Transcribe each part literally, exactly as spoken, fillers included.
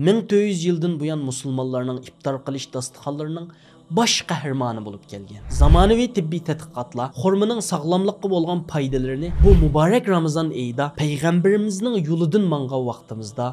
مىڭ تۆت يۈز يىلدىن بۇيان مۇسۇلمانلارنىڭ ئىپتار قىلىش داستىخانلىرىنىڭ باش قەھرىمانى بولۇپ كەلگەن. زامانىۋى تېببىي تەتقىقاتلار خورمىنىڭ ساغلاملىققا بولغان پايدىلىرىنى بۇ مۇبارەك رامىزان ئېيىدا پەيغەمبىرىمىزنىڭ يولىدىن ماڭغان ۋاقتىمىزدا،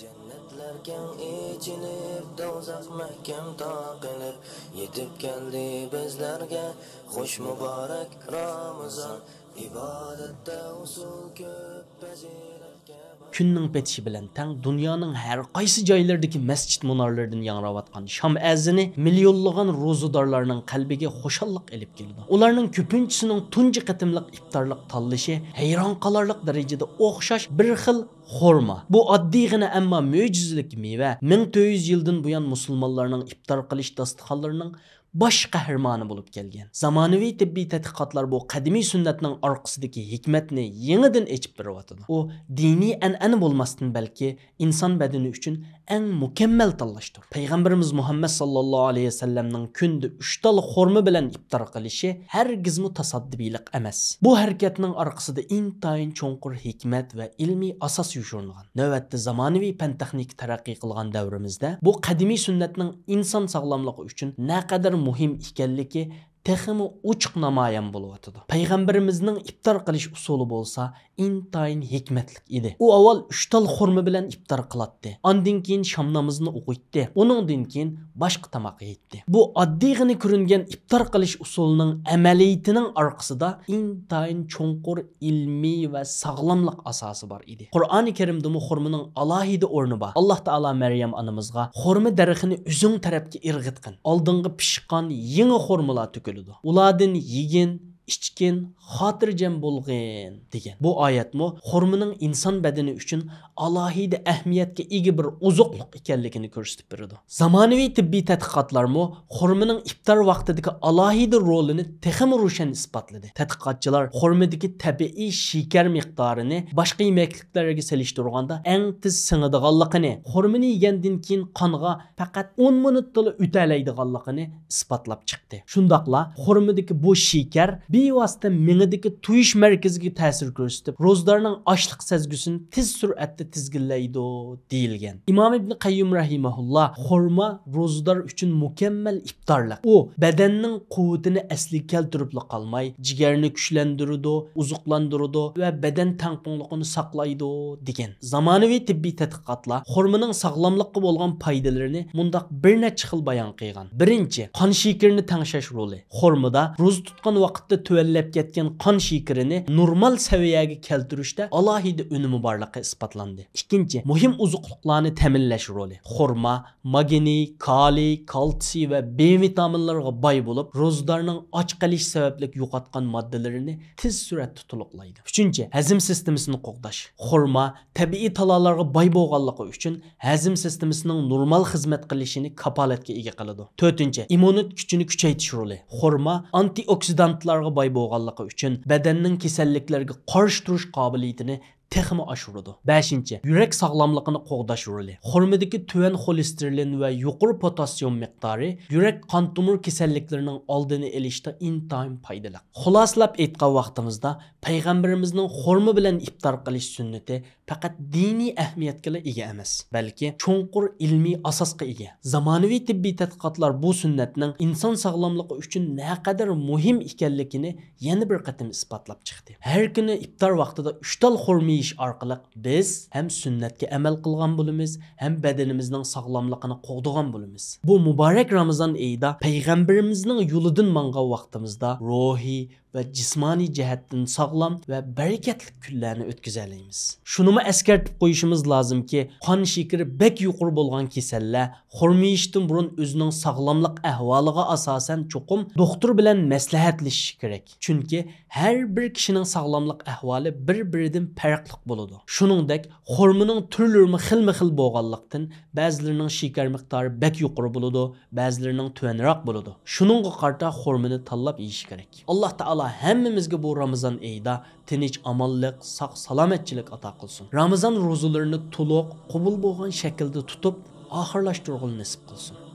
جەننەتلەر كەڭ ئېچىلىپ، دوزاخ مەھكەم تاقىلىپ، يېتىپ كەلدى بىزلەرگە خۇش مۇبارەك رامىزان. ئىبادەتتە ئۇسۇل كۆپ، پەزىلەتكە باي. كۈننىڭ پېتىشى بىلەن تەڭ دۇنيانىڭ ھەر قايسى جايلىرىدىكى مەسچىت مۇنارلىرىدىن ياڭراۋاتقان شام ئەزىنى مىليونلىغان روزىدارلارنىڭ قەلبىگە خۇشاللىق ئېلىپ كېلىدۇ. ئۇلارنىڭ كۆپىنچىسىنىڭ تۇنجى قېتىملىق ئىپتارلىق تاللىشى ھەيران قالارلىق دەرىجىدە ئوخشاش بىر خىل خورما. بۇ ئاددىيغىنە، ئەمما مۆجىزىلىك مېۋە مىڭ تۆت يۈز يىلدىن بۇيان مۇسۇلمانلارنىڭ ئىپتار قىلىش داستىخانلىرىنىڭ باش قەھرىمانى بولۇپ كەلگەن. زامانىۋى تېببىي تەتقىقاتلار بۇ قەدىمىي سۈننەتنىڭ ئارقىسىدىكى ھېكمەتنى يېڭىدىن ئېچىپ بېرىۋاتىدۇ. ئۇ دىنىي ئەنئەنە بولماستىن، بەلكى ئىنسان بەدىنى ئۈچۈن ئەڭ مۇكەممەل تاللاشتۇر. پەيغەمبىرىمىز مۇھەممەد ساللاللاھۇ ئەلەيھى ۋەسەللەمنىڭ كۈندە ئۈچ تال خورما بىلەن ئىپتار قىلىشى ھەرگىزمۇ تاسادىپىيلىق ئەمەس. بۇ ھەرىكەتنىڭ ئارقىسىدا ئىنتايىن چوڭقۇر ھېكمەت ۋە ئىلمىي ئاساس يوشۇرۇنغان. نۆۋەتتە زامانىۋى پەن-تېخنىكا تەرەققىي قىلغان دەۋرىمىزدە بۇ قەدىمىي سۈننەتنىڭ ئىنسان ساغلاملىقى ئۈچۈن نەقەدەر مۇھىم ئىكەنلىكى تېخىمۇ ئوچۇق نامايان بولۇۋاتىدۇ. پەيغەمبىرىمىزنىڭ ئىپتار قىلىش ئۇسۇلى بولسا ئىنتايىن ھېكمەتلىك ئىدى. ئۇ ئاۋۋال ئۈچ تال خورما بىلەن ئىپتار قىلاتتى. ئاندىن كېيىن شام نامىزىنى ئوقۇيتتى. ئۇنىڭدىن كېيىن باشقا تاماق يەيتتى. بۇ ئاددىيغىنە كۆرۈنگەن ئىپتار قىلىش ئۇسۇلىنىڭ ئەمەلىيىتىنىڭ ئارقىسىدا ئىنتايىن چوڭقۇر ئىلمىي ۋە ساغلاملىق ئاساسى بار ئىدى. قۇرئانى كەرىمدىمۇ خورمىنىڭ ئالاھىدە ئورنى بار. ئاللاھ تائالا مەريەم ئانىمىزغا، «خورما دەرىخىنى ئۆزۈڭ تەرەپكە ئىرغىتقىن، ئالدىڭغا پىشقان يېڭى خورمىلار تۆكۈلىدۇ. ئۇلاردىن يېگىن، ئىچكىن، خاتىرجەم بولغىن» دېگەن. بۇ ئايەتمۇ خورمىنىڭ ئىنسان بەدىنى ئۈچۈن ئالاھىدە ئەھمىيەتكە ئىگە بىر ئوزۇقلۇق ئىكەنلىكىنى كۆرسىتىپ بېرىدۇ. زامانىۋى تېببىي تەتقىقاتلارمۇ خورمىنىڭ ئىپتار ۋاقتىدىكى ئالاھىدە رولىنى تېخىمۇ روشەن ئىسپاتلىدى. تەتقىقاتچىلار خورمىدىكى تەبىئىي شېكەر مىقدارىنى باشقا يېمەكلىكلەرگە سېلىشتۇرغاندا ئەڭ تېز سىڭىدىغانلىقىنى، خورمىنى يېگەندىن كېيىن قانغا پەقەت ئون مىنۇتتىلا ئۆتەلەيدىغانلىقىنى ئىسپاتلاپ چىقتى. شۇنداقلا خورمىدىكى بۇ شېكەر بىۋاسىتە مېڭىدىكى تويۇش مەركىزىگە تەسىر كۆرسىتىپ، روزىدارنىڭ ئاشلىق سەزگۈسىنى تېز سۈرئەتتە تىزگىنلەيدۇ، دېيىلگەن. ئىمام ئىبن قەييۇم رەھىمەھۇللا، خورما روزىدار ئۈچۈن مۇكەممەل ئىپتارلىق. ئۇ بەدەننىڭ قۇۋۋىتىنى ئەسلىگە كەلتۈرۈپلا قالماي، جىگەرنى كۈچلەندۈرىدۇ، ئوزۇقلاندۇرىدۇ ۋە بەدەن تەڭپۇڭلۇقىنى ساقلايدۇ، دېگەن. زامانىۋى تېببىي تەتقىقاتلار خورمىنىڭ ساغلاملىققا بولغان پايدىلىرىنى مۇنداق بىر نەچچە خىل بايان قىلغان. بىرىنچى، قان شېكىرىنى تەڭشەش رولى. خورمىدا روزا تۇتقان ۋاقىتتا تۆۋەنلەپ كەتكەن قان شېكىرىنى نورمال سەۋىيەگە كەلتۈرۈشتە ئالاھىدە ئۈنۈمى بارلىقى ئىسپاتلاندى. ئىككىنچى، مۇھىم ئوزۇقلۇقلارنى تەمىنلەش رولى. خورما ماگنىي، كالىي، كالتسىي ۋە بې ۋىتامىنلىرىغا باي بولۇپ، روزىدارنىڭ ئاچ قېلىش سەۋەبلىك يوقاتقان ماددىلىرىنى تېز سۈرئەتتە تولۇقلايدۇ. ئۈچىنچى، ھەزىم سىستېمىسىنى قوغداش. خورما تەبىئىي تالالارغا باي بولغانلىقى ئۈچۈن، ھەزىم سىستېمىسىنىڭ نورمال خىزمەت قىلىشىنى كاپالەتكە ئىگە قىلىدۇ. تۆتىنچى، ئىممۇنىتېت كۈچىنى كۈچەيتىش رولى. خورما ئانتىئوكسىدانتلارغا باي بولغانلىقى ئۈچۈن، بەدەننىڭ كېسەللىكلەرگە قارشى تۇرۇش قابىلىيىتىنى تېخىمۇ ئاشۇرىدۇ. بەشىنچى، يۈرەك ساغلاملىقىنى قوغداش رولى. خورمىدىكى تۆۋەن خولېستېرىن ۋە يۇقىرى پوتاسسىيوم مىقدارى يۈرەك قان تومۇر كېسەللىكلىرىنىڭ ئالدىنى ئېلىشتا ئىنتايىن پايدىلىق. خۇلاسىلاپ ئېيتقان ۋاقتىمىزدا، پەيغەمبىرىمىزنىڭ خورما بىلەن ئىپتار قىلىش سۈننىتى پەقەت دىنىي ئەھمىيەتكىلا ئىگە ئەمەس، بەلكى چوڭقۇر ئىلمىي ئاساسقا ئىگە. زامانىۋى تېببىي تەتقىقاتلار بۇ سۈننەتنىڭ ئىنسان ساغلاملىقى ئۈچۈن نەقەدەر مۇھىم ئىكەنلىكىنى يەنە بىر قېتىم ئىسپاتلاپ چىقتى. ھەر كۈنى ئىپتار ۋاقتىدا ئۈچ تال خورما يېيىش ئارقىلىق بىز ھەم سۈننەتكە ئەمەل قىلغان بولىمىز، ھەم بەدىنىمىزنىڭ ساغلاملىقىنى قوغدىغان بولىمىز. بۇ مۇبارەك رامىزان ئېيىدا پەيغەمبىرىمىزنىڭ يولىدىن ماڭغان ۋاقتىمىزدا روھىي ۋە جىسمانىي جەھەتتىن ساغلام ۋە بەرىكەتلىك كۈنلەرنى ئۆتكۈزەلەيمىز. شۇنىمۇ ئەسكەرتىپ قويۇشىمىز لازىمكى، قان شېكىرى بەك يۇقىرى بولغان كېسەللەر خورما يېيىشتىن بۇرۇن ئۆزىنىڭ ساغلاملىق ئەھۋالىغا ئاساسەن چوقۇم دوختۇر بىلەن مەسلىھەتلىشىشى كېرەك. چۈنكى ھەر بىر كىشىنىڭ ساغلاملىق ئەھۋالى بىر-بىرىدىن پەرقلىق بولىدۇ. شۇنىڭدەك خورمىنىڭ تۈرلىرىمۇ خىلمۇ خىل بولغانلىقتىن، بەزىلىرىنىڭ شېكەر مىقدارى بەك يۇقىرى بولىدۇ، بەزىلىرىنىڭ تۆۋەنرەك بولىدۇ. شۇنىڭغا قارىتا خورمىنى تاللاپ يېيىش كېرەك. ئاللاھ تائالا ھەممىمىزگە بۇ رامىزان ئېيىدا تىنچ-ئامانلىق، ساق-سالامەتچىلىك ئاتا قىلسۇن. رامىزان روزىلىرىنى تولۇق، قوبۇل بولغان شەكىلدە تۇتۇپ، ئاخىرلاشتۇرغىلى نېسىپ قىلسۇن.